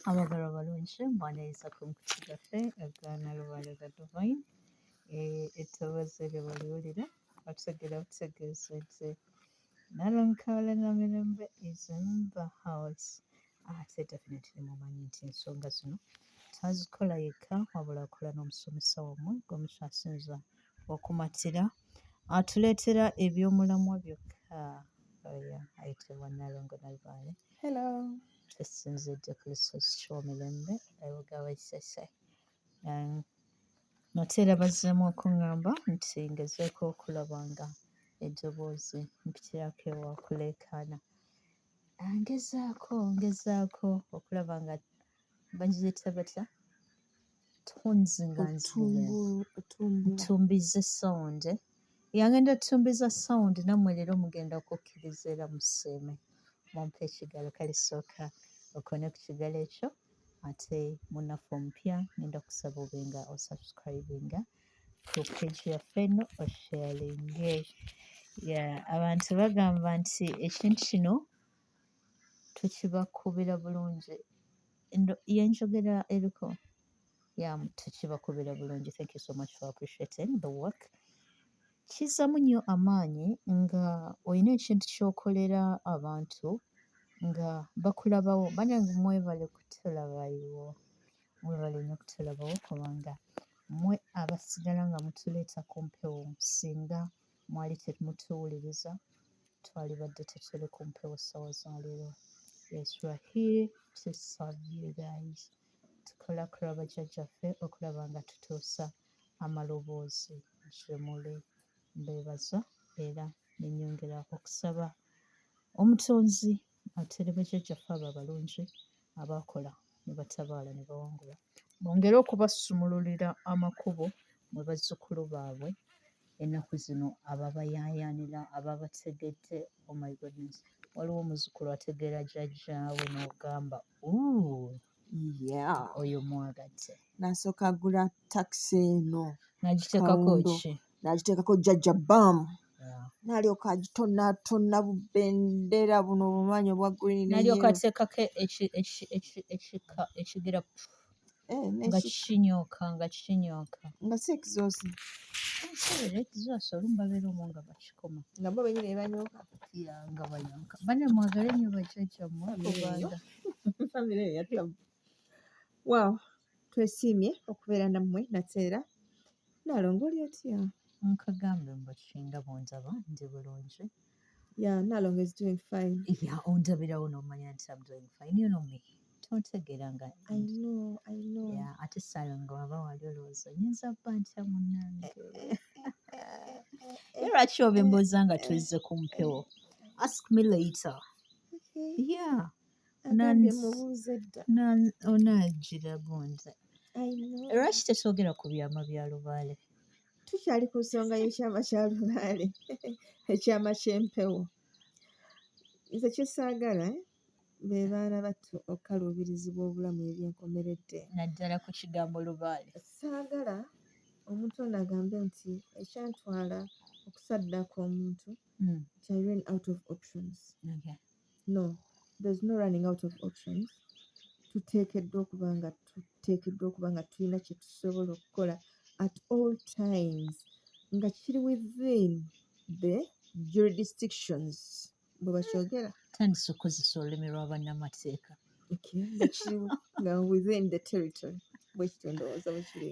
Abagalwa balungi, mbaniriza ku mukutu gwaffe ogwa Nalubaale Divine. Eddoboozi eryo bw'oliwulira otegeera butegeezi nti Nalunkaala Namirembe is in the house. Ate definitely mumanyi nti ensonga zino tazikola yekka, wabula akola n'omusomesa wammwe gwe mukyasinza okumatira, atuleetera ebyomulamwa byokka, oyo ayitibwa Nalongo Nalubaale. Hello. Tusinzidde ku lusozi Kyomirembe e Bugawa Ssese. Ate era bazzeemu okuŋŋamba nti ngezeeko okulaba nga eddoboozi mpitirako ewa kuleekaana. Ngezaako okulaba nga bagiyita batya, tones, nga nzirira ntumbiza sound. Yangenda tumbiza sound, nammwe leero mugenda kukkiriza era musiime mumpe ekigalo. Kale sooka okone ku kigalo ekyo. Ate munnaffe omupya, ngenda kusaba obe nga osubscribinga ku page yaffe eno, osharinge. Yeah, abantu bagamba nti ekintu kino tukibakubira bulungi. Yenjogera eriko, yeah, tukibakubira bulungi. Thank you so much for appreciating the work. Kizzamu nnyo amaanyi nga olina ekintu ky'okolera abantu nga bakulabawo. Bannange, mwebale kutulabayo, mwebale nnyo kutulabawo, kubanga mmwe abasigala nga mutuleeta ku mpewo. Singa mwali temutuwuliriza, twalibadde tetuli ku mpewo ssaawa za leero. Yes, we are here to serve you guys. Tukola kulwa bajjajjaffe okulaba nga tutuusa amaloboozi gye muli. Mbeebaza era ne nnyongera okusaba Omutonzi atere bajjajjaffe abo abalungi abaakola ne batabaala ne bawangula, bongere okubasumululira amakubo mwe bazzukulu baabwe ennaku zino ababayaayaanira, ababategedde. Oh my goodness, waliwo omuzzukulu ategeera jjajjaawe n'ogamba, "Ooh, oyo mwagadde." N'asooka agula takisi eno. N'agiteekako ki? N'agiteekako jjajja bam. N'alyoka agitonaatona bubendera buno obumanyi obwa green. N'alyoka ateekako ekigira nga kinyooka, nga kinyooka. Nga si exhaust? Nseera exhaust, olumu babeera omwo nga bakikoma. Nga bo bennyini banyooka. Yeah, nga banyooka. Banne, mwagale nnyo bajjajjammwe, kubanga Famire eyo yattabu. Wow, twesiimye okubeera nammwe nateera. Naalongo, oli otya? Nkagambe mbu kinga bw'ondaba, ndi bulungi. Yeah, Naalongo is doing fine. Yeah, ondabirawo n'omanya nti I'm doing fine. You know me, tontegeera nga I know, I know. Yeah, ate Saalongo waba wali olowooza nyinza bba ntya munnange? Ye lwaki obimbuuza nga tuzze ku mpewo? Ask me later. Okay. Yeah. Agambye mubuuze dda. Onaagira gonza. I know. Lwaki tetwogera ku byama bya Lubaale? Tukyali ku nsonga y'ekyama kya Lubaale, ekyama ky'empewo. Nze kyesaagala, be baana battu okukaluubirizibwa obulamu ebyenkomeredde. Naddala ku kigambo Lubaale. Saagala omuntu ono agambe nti ekyantwala okusaddaaka omuntu nti I ran out of options. No, there's no running out of options. Tuteekeddwa okuba nga tulina kye tusobola okukola at all times nga kiri within the jurisdictions, bwe bakyogera. Tandise okukozesa olulimi lw'abannamateeka. Okay, nga kiri nga within the territory, bwe kityo ndowooza bwe kiri,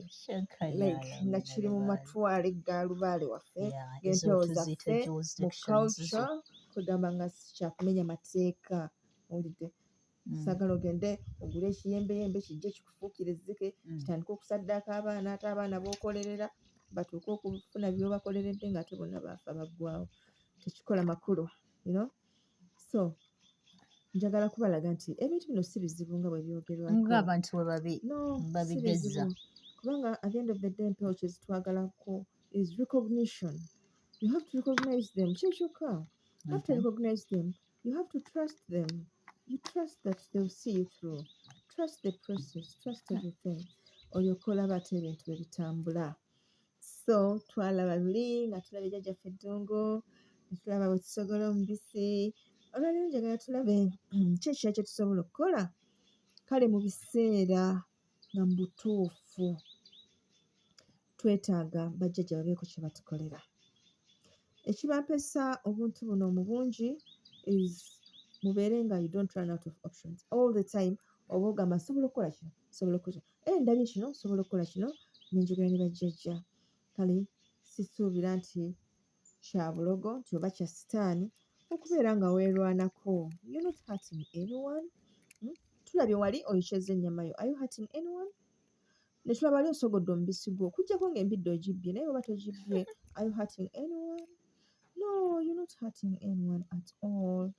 like nga kiri mu matwale ga Lubaale waffe, g'empewo zaffe, mu culture, kwegamba nga kyakumenya mateeka, owulidde? Saagala ogende ogule ekiyembeyembe kijje kikufuukire ezzike, kitandike okusaddaaka abaana, ate abaana b'okolerera batuuke okufuna by'obakoleredde ng'ate bonna baafa baggwawo. Tekikola makulu. So njagala kubalaga nti ebintu bino si bizibu nga bwe byogerwako. Ng'abantu bwe babi No, si babigezza. bizibu, kubanga at the end of the day empewo kye zitwagalako is recognition. You have to recognize them, kyekyokka. You have to recognize them, you have to trust them, you trust that they'll see you through, trust the process, trust everything, olyoke olaba ate ebintu bwe bitambula. So twalaba luli nga tulaba jjajjaffe Eddungu, ne tulaba bwe tusogola omubisi. Olwaleero njagala tulabe ki ekirala kye tusobola okukola. Kale mu biseera nga mu butuufu twetaaga bajjajja babeeko kye batukolera. Ekibampesa obuntu buno mu bungi is mubeere nga you don't run out of options all the time. Oba ogamba nsobola okukola kino, nsobola okukola kino, ndabye kino, nsobola okukola kino, nenjogera ne bajjajja. Kale sisuubira nti kya bulogo nti oba kya sitaani okubeera nga weerwanako. You're not hurting anyone. Tulabye wali oyokyezza ennyama yo. Are you hurting anyone? Ne tulaba wali osogodde omubisi gwo, okuggyako ng'embidde ogibbye, naye bw'oba togibbye, are you hurting anyone? No, you're not hurting anyone at all.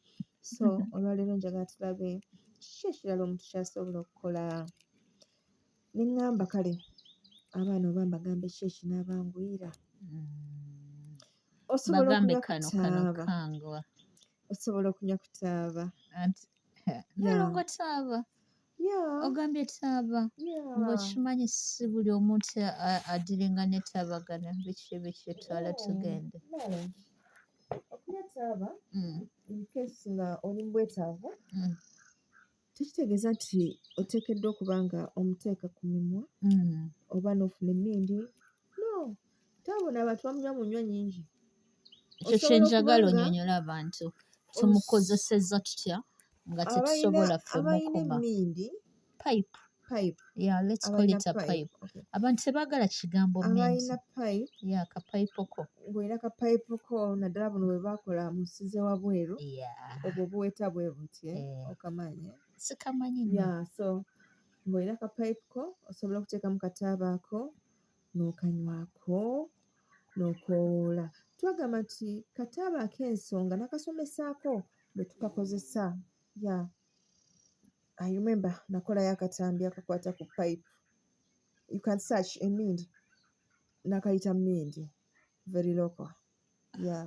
So olwaleero njagala tulabe kiki ekirala omuntu ky'asobola okukola. Ne ŋŋamba kale abaana oba mbagambe ki ekinaabanguyira. Osobola Bagambe okunywa ku kano kano taaba. Kangwa. Osobola okunywa ku taaba. Anti Nalongo taaba. Ogambye taaba. Ng'okimanyi si buli omuntu adiringa ne taabagana biki biki twala tugende. Okunywa taaba in case nga oli mu bwetaavu tekitegeeza nti oteekeddwa okuba nga omuteeka ku mimwa oba n'ofuna emmindi. No, taaba ono abantu bamunywa mu nnywa nnyingi. Ekyo Osobola kye njagala okuba nga onnyonnyola abantu tumukozesezza tutya nga tetusobola ffe abalina mukuma. emmindi Pipe. Pipe. Yeah, let's call Abalina it a pipe. pipe. Okay. Abantu tebaagala kigambo mmindi. Abalina pipe. Yeah, kapayipo ko. Ng'olina kapayipo ko naddala buno bwe baakola mu nsi z'ewabweru. Obwo buweta bwe buti, eh? Okamanyi, eh? Sikamanyi nnyo. Yeah, so ng'olina kapayipo ko osobola okuteekamu kataaba ako n'okanywako n'okowoola. Twagamba nti kataaba ak'ensonga nakasomesaako bwe tukakozesa. Yeah. I remember nakolayo akatambi akakwata ku pipe. You can search emmindi. Nakayita mmindi. Very local. Yeah.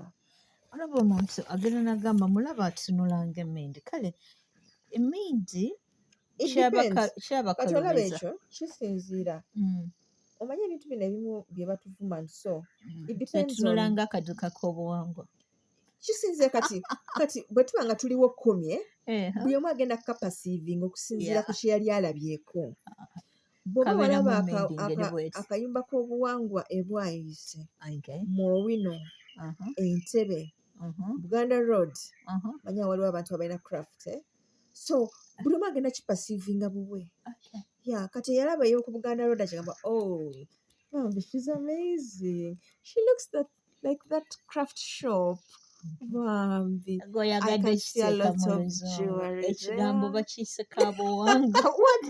Olaba omuntu agenda n'agamba mulaba atunula ng'emmindi. Kale emmindi It depends. Kati olaba kyabakalubiza. ekyo kisinziira. Omanyi ebintu bino ebimu bye batuvuma nti so it depends Etunula on ng'akaduka k'obuwangwa. Kisinziira kati bwe tuba nga tuliwo 10, buli omu agenda kukaperceivinga okusinziira ku kye yali alabyeko. Bw'oba Kabeeramu walaba emmindi ngeri bw'eti. akayumba k'obuwangwa e Bwayiise, Mwowino, Entebbe, Buganda Road, manya waliwo abantu abalina craft, eh? So buli omu agenda kiperceivinga bubwe. Yeah, kati eyalaba ey'oku Buganda Road akigamba, oh, bambi, she's amazing. She looks like that craft shop. Bambi. Gwe I oyagadde can see a kiteeka lot mu of luzungu. jewelry Ekigambo there. bakiyise kabuwangwa. What?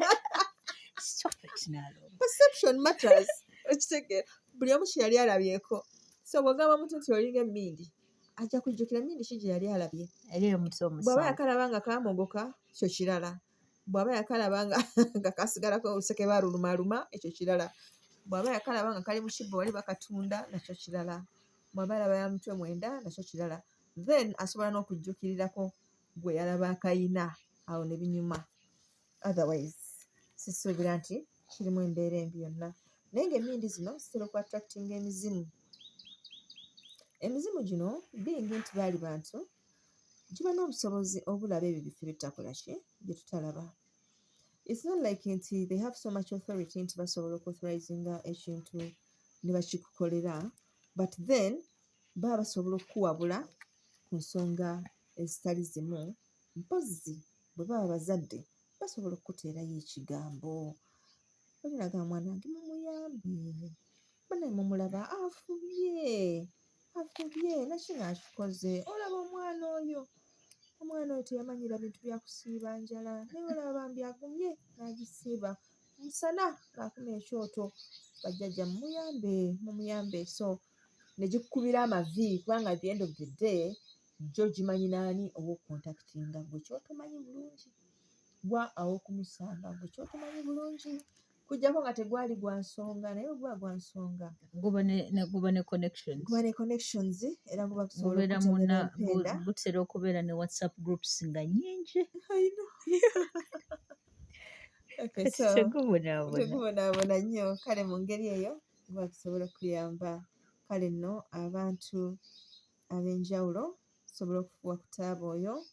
Stop it, Nalongo. Perception matters. Okitegeera. Buli omu kye yali alabyeko. So bw'ogamba omuntu nti olinga emmindi, ajja kujjukira mmindi ki gye yali alabye. Eri omuti Bw'aba omusanvu. yakalaba nga kaamogoka, kyo kirala. Bw'aba yakalaba nga kasigalako oluseke baalulumaluma, ekyo kirala. Bw'aba yakalaba nga kali mu kibbo wali bakatunda, nakyo kirala. Bw'aba alaba ya mutwe 9, nakyo kirala. Then asobola n'okujjukirirako gwe yalaba akayina awo ne binyuma. Otherwise, sisuubira nti kirimu embeera embi yonna. Naye ng'emmindi zino zitera okuattractinga emizimu. Emizimu gino being nti baali bantu, giba n'obusobozi obulaba ebyo biffe bye tutakola ki, bye tutalaba. It's not like nti they have so much authority nti basobola okuauthorizinga ekintu ne bakikukolera, but then baba basobola okukuwabula ku nsonga ezitali zimu. Mpozzi bwe baba bazadde basobola okukuteerayo ekigambo. Oli n'agamba mwana wange mumuyambe, bannaye mumulaba afubye, afubye nakino akikoze. Olaba omwana oyo, omwana oyo teyamanyira bintu bya kusiiba njala, naye olaba bambi agumye n'agisiiba musana ng'akuma ekyoto. Bajjajja mumuyambe, mumuyambe. So ne gikukubira amavi kubanga at the end of the day gyo gimanyi n'ani ow'okucontactinga gwe ky'otomanyi bulungi, gwa aw'okumusanga gwe ky'otomanyi bulungi. Kuggyako nga tegwali gwa nsonga, naye bwe guba gwa nsonga Guba ne connections. Guba ne connections era guba gusobola Gubeera okutemera muna empenda. Gutera okubeera ne WhatsApp groups nga nnyingi. I know. Okay, Kati so tegubonaabona. Tegubonaabona nnyo. Kale mu ngeri eyo guba gusobola okuyamba. Kale nno abantu ab'enjawulo osobola okufuuwa ku taaba oyo.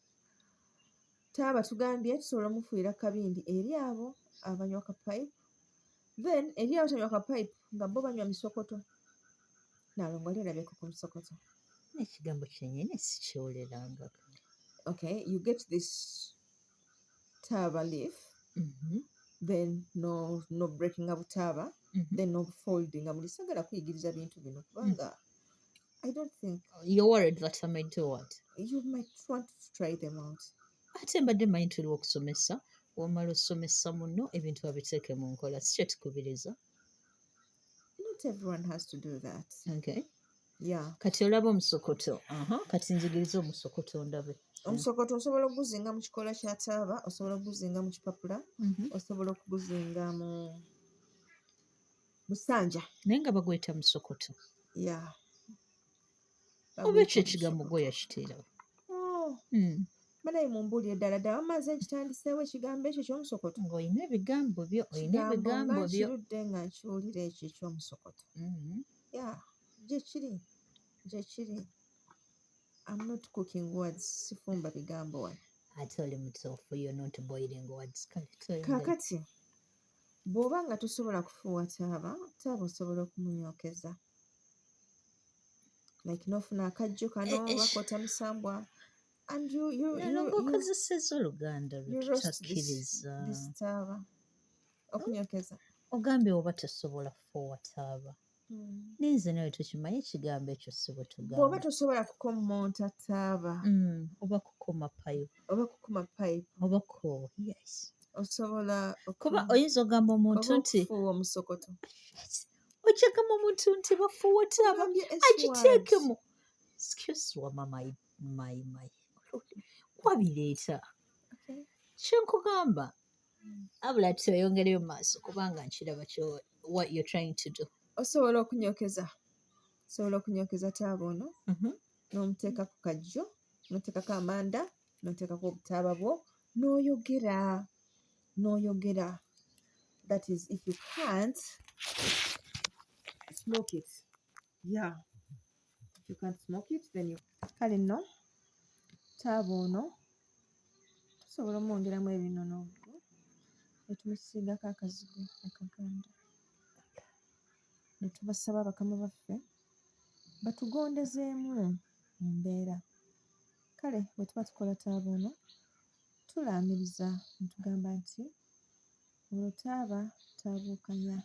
Taaba tugambye tusobola omufuuyira kabindi eri abo abanywa ka pipe, then eri abo tanywa ka pipe nga bo banywa misokoto. Nalongo ali olabyeko ku musokoto? N'ekigambo kyennyini sikiwulirangako. Okay, you get this taaba leaf, then no breaking up taaba, then no folding. Muli sagala kuyigiriza bintu bino kubanga I don't think You're worried that I might do what? You might want to try them out. Ate mbadde mmanyi tuli okusomesa, womala osomesa muno ebintu babiteeke mu nkola, si kyetukubiriza? Not everyone has to do that. Okay. Yeah. Kati olaba omusokoto. Aha, kati nzigiriza omusokoto ndabe. Omusokoto osobola okuguzinga mu kikola kya taaba, osobola okuguzinga mu kipapula, osobola okuguzinga mu busanja. Naye nga bagweta musokoto. Yeah. Oba ekyo ekigambo gwe yakiteerawo? Oh. Banaye mumbuulire ddala ddala, wamma nkitandiseewo ekigambo ekyo ky'omusokoto? Ng'olina ebigambo byo, olina Kigambo ebigambo nga byo. Nkirudde nga nkiwulira ekyo eky'omusokoto. Yeah, gye kiri, gye kiri. I'm not cooking words, sifumba bigambo wano. Ate oli mutuufu, you're not boiling words. Kale tweyongere. Kaakati bw'oba nga tosobola kufuuwa taaba, taaba osobola okumunyookeza. Like n'ofuna akajjo kano oba kwota misambwa and Nalongo you, okozesezza Oluganda you roast this, lwe tutakkiriza. this taaba. Okunyokeza. Ogambye oba tosobola kufuuwa taaba. Naye nze nawe tukimanyi ekigambo ekyo si bwe Bw'oba tugamba. tosobola kukommonta taaba Oba kukuma pipe. Oba kukuma pipe. Oba ko, yes. Osobola Kuba oyinza ogamba omuntu oba nti okufuuwa omusokoto. Ojja gamba omuntu nti bafuuwa taaba Ogambye S agiteekemu. word. Excuse wama my. Wabireeta. Okay. Kye nkugamba. Abula tweyongereyo mu maaso kubanga nkiraba kyo what you're trying to do. Osobola okunyokeza. Osobola okunyokeza taaba ono n'omuteeka ku kajjo, n'oteekako amanda, n'oteekako obutaaba bwo, n'oyogera. N'oyogera. That is if you can't smoke it. Yeah. If you can't smoke it, then you... Kale nno, taaba ono tusobola omwongeramu ebinono ne tumusiigako akazigo akaganda. Ne tubasaba bakama baffe batugondezeemu mu mbeera. Kale bwe tuba tukola taaba ono, tulaamiriza ne tugamba nti ono taaba taabuukanya.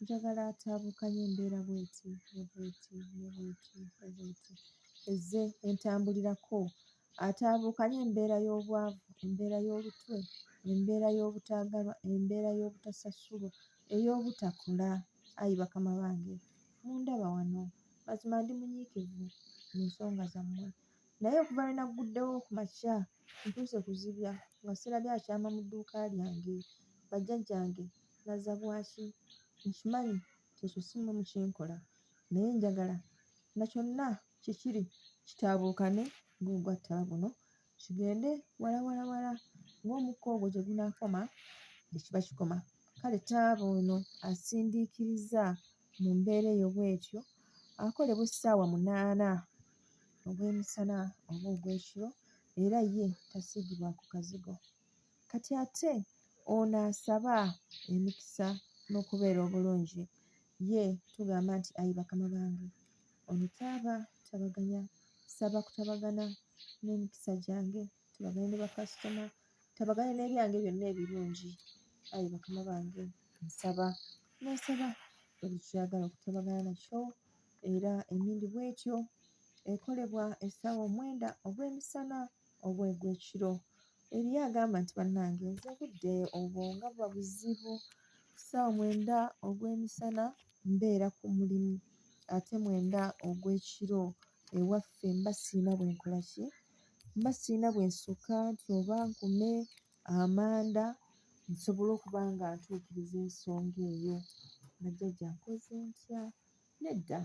Njagala ataabuukanye embeera bw'eti ne bw'eti ne bw'eti ne bw'eti. Ezze entambulirako. Ataabuukanye embeera y'obwavu, embeera y'olutwe, embeera y'obutaagalwa, embeera y'obutasasulwa, ey'obutakola. Ayi bakama bange, mundaba wano, mazima ndi munyiikivu mu nsonga zammwe. Naye okuva lwe nagguddewo ku makya, ntuuse kuzibya nga sirabye akyama mu dduuka lyange. Bajjajjange nazza bwaki? Nkimanyi nti ekyo si mmwe mukinkola, naye njagala na kyonna kikiri kitaabuukane ng'ogwa ttaaba guno, kigende wala wala wala ng'omukka ogwo gye gunaakoma gye kiba kikoma. Kale taaba ono asindiikiriza mu mbeera eyo bw'etyo, akolebwa essaawa 8 ogw'emisana oba ogw'ekiro, era ye tasiigibwako kazigo. Kati ate ono asaba emikisa n'okubeera obulungi, ye tugamba nti ayi bakama bange, ono taaba tabaganya, saba kutabagana n'emikisa gyange, tabagane ne bakasitoma, tabagane n'ebyange byonna ebirungi. Ayi bakama bange, nsaba n'osaba buli ky'oyagala okutabagana nakyo, era emmindi bw'etyo ekolebwa essaawa 9 ogw'emisana oba ogw'ekiro. Eriyo agamba nti bannange nze obudde obwo nga buba buzibu, ssaawa 9 ogw'emisana mbeera ku mulimu, ate 9 ogw'ekiro ewaffe mba sirina bwe nkola ki? Mba sirina bwe nsukka nti oba nkume amanda nsobole okuba nga ntuukiriza ensonga eyo. Bajjajja nkoze ntya? Nedda,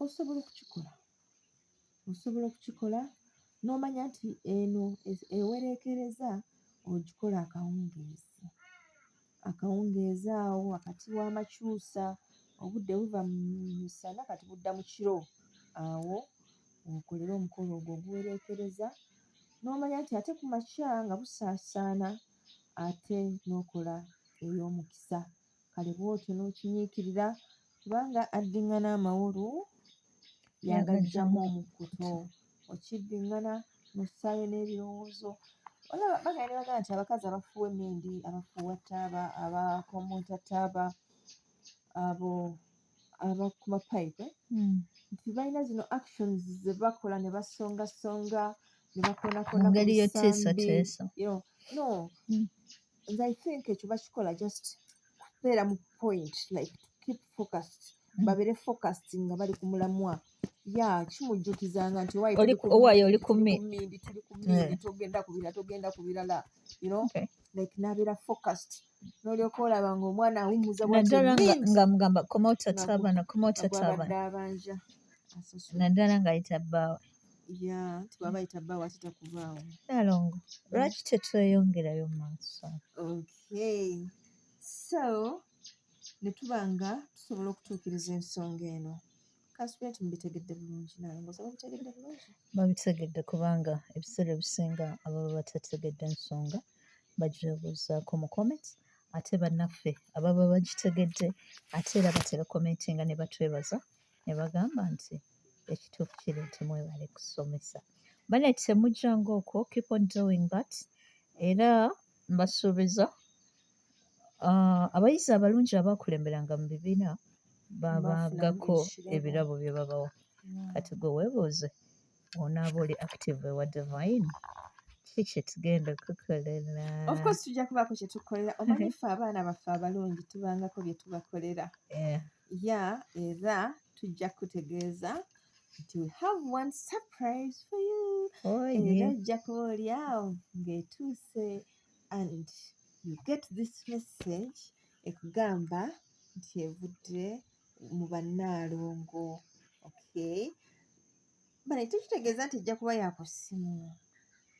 osobola okukikola. Osobola okukikola n'omanya nti eno ewereekereza ogikola akawungeezi. Akawungeezi awo wakati w'amakyusa, obudde buva mu misana kati budda mu kiro. Awo okolere omukolo ogwo oguwereekereza N'omanya nti ate ku makya nga busaasaana ate n'okola ey'omukisa. Kale bw'otyo n'okinyiikirira, kubanga addiŋŋana amawolu yagaggyamu omukkuto. Okiddiŋŋana n'ossaayo n'ebirowoozo. Olaba bagenda ne bagamba nti abakazi abafuuwa emmindi, abafuuwa ttaaba, abakommonta ttaaba, abo abakuma pipe, nti balina zino actions ze bakola ne basongasonga ne bakoonakona Mu ku ngeri bisambi. y'otiisateesa. No. Nze I think ekyo bakikola just kubeera mu point, like to keep focused. Babeere focused nga bali ku mulamwa. Ya kimujjukizanga nti owaaye Oli tuli ku owaaye oli mmindi, ku tuli mi ku mmindi, tuli ku mmindi, togenda ku birala, togenda ku birala. Like n'abeera focused. N'olyoka olaba ng'omwana awummuza bw'ati Naddala emmindi. nga mugamba komawo Nga tataabana, komawo nga tataabana. gw'abadde abanja asasula. Naddala ng'ayita bbaawe. Ya, nti bw'aba ayita bbaawe ate takuvaawo. Nnaalongo, lwaki tetweyongerayo mu maaso? Okay. So, ne tuba nga tusobola okutuukiriza ensonga eno. Kansuubire nti mubitegedde bulungi. Nnaalongo osaba obitegedde bulungi? Babitegedde, kubanga ebiseera ebisinga ababa batategedde ensonga bagyebuuzaako mu comments, ate bannaffe ababa bagitegedde ate era batera commentinga ne batwebaza ne bagamba nti ekituufu kiri nti mwebale kusomesa. Bane temujjanga okwo, keep on doing that. Era mbasuubiza abayizi abalungi abaakulemberanga mu bibiina babangako Bafunamu ekirabo. Ebirabo bye babawa. Kati gwe weebuuze, onaaba oli active ewa Divine, ki kye tugenda okukolera? Of course tujja kubaako kye tukolera. Omanyi ffe abaana baffe abalungi tubangako bye tubakolera. Ya, era tujja kutegeeza nti we have one surprise for you. Oh, Era yeah. ojja kuba oli awo ng'etuuse and you get this message ekugamba nti evudde mu bannaalongo. Okay? Bane tekitegeeza nti ejja kuba ya ku ssimu.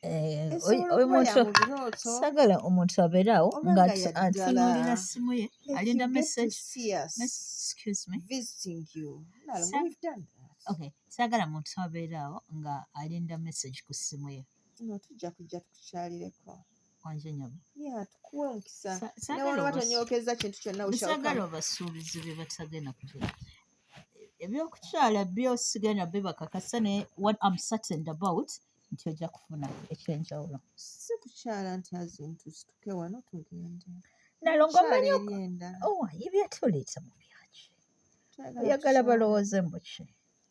Esobola Oyo okuba ya muntu mu birooto. Saagala omuntu abeere awo Oba nga nga ya ddala. atunuulira ssimu ye, Like alinda you get to message. see us Excuse me. visiting you. Nalongo, we've done that. Okay, saagala muntu abeere awo nga alinda message ku ssimu ye. No, tujja kujja tukukyalireko. Wanje nnyabo. Yeah, tukuwe omukisa. Ne Saagala wanoba tonyokezza kintu kyonna, we shall saagala come. obasuubizi bye batagenda kugira. Ebyokukyala byo sigenda bibakakasa, naye what I'm certain about nti ojja kufuna ekyenjawulo. Si kukyala nti as in tusituke wano tugende. Nalongo, Kukyala omanyi eri endala. Oh, ebyatuleeta mu byaki? Twagala Oyagala kukyala. balowooze mbu ki?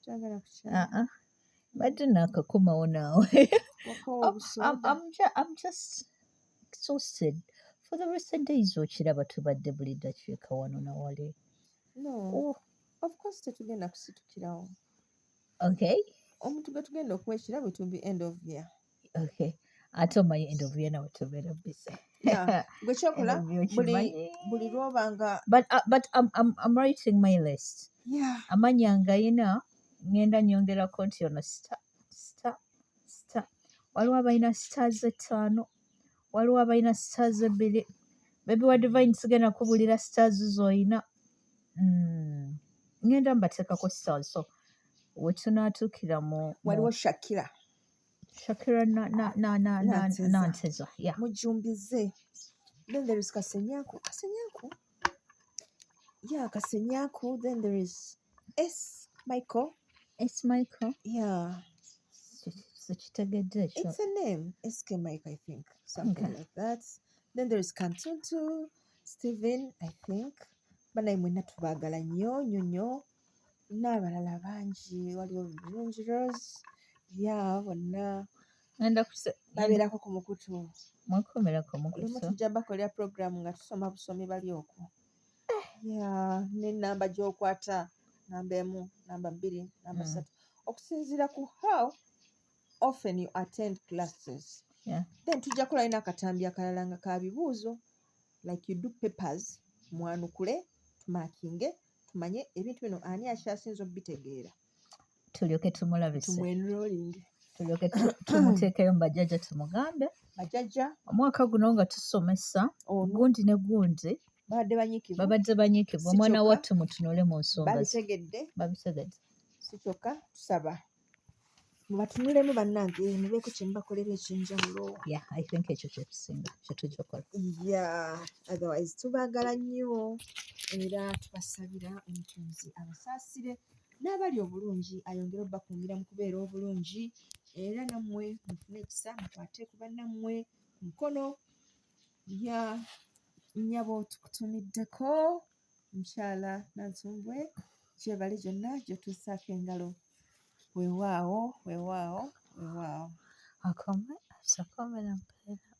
Twagala kukyala. Ah, ah. Mbadde naakakomawo naawe. Wakoowa obusoda. I'm just exhausted. For the recent days okiraba tubadde buli ddakiika wano na wali. No. Oh. Of course tetugenda kusitukirawo. Okay. Omuntu gwe tugenda okuwa ekirabo, it will be end of year. Okay. Ate omanyi end of year nawe tubeera busy. Yeah. Gwe kyokola, End of year okimanyi. Buli lw'oba nga But I'm writing my list. Amannya ngayina, ngenda nnyongerako nti ono star, star, star. Waliwo abalina stars 5, waliwo abalina stars 2. Baby wa Divine sigenda kubuulira stars z'oyina. Ngenda mbateekako stars, so we tunaatuukira mu Waliwo Shakira. Shakira na Nanteza. Nanteza, yeah. Mujjumbize. Then there is Kasenyaku. Kasenyaku? Yeah, Kasenyaku. Then there is S. Michael. S. Michael? Yeah. Sikitegedde ekyo. It's a name. SK Mike, I think. Something like that. Then there is Kantuntu, Steven, I think. Banaye mwenna tubaagala nnyo nnyo nnyo. N'abalala bangi. Waliwo Bulungi Rose. Yeah, bonna Ngenda babeerako ku mukutu. Mwekomerako Olumu mukutu. tujja bakolera program nga tusoma busomi bali okwo. Yeah, n'ennamba gy'okwata, namba 1, namba 2, namba 3. Okusinziira ku how often you attend classes. Then tujja kukolayo n'akatambi akalala nga ka bibuuzo. Like you do papers, mwanukule, tumarkinge, tumanye ebintu bino ani akyasinze obitegeera. Tulyoke tumulabise. Tumwenrolling. Tulyoke tumuteekeyo mu bajjajja tumugambe. Bajjajja. Omwaka guno nga tusomesa, Ono. gundi ne gundi. Babadde banyiikivu. Babadde banyiikivu. Si Omwana kyokka. wattu mutunule mu nsonga ze. Babitegedde. Babitegedde. Si kyokka, tusaba. Mubatunulemu bannange, mubeeko kye mubakolera ekyenjawulo. Yeah, I think ekyo kyetusinga kyetujja okukola. Yeah, otherwise tubaagala nnyo era tubasabira omutonzi abasaasire n'abali obulungi ayongere obbakuumira mu kubeera obulungi, era nammwe mufune ekisa mukwate ku bannammwe ku mukono. Ya nnyabo, tukutumiddeko mukyala Nantumbwe, gyebale gyonna gyotuusaako engalo. Weewaawo, weewaawo, weewaawo. Akome atakomera mpeera.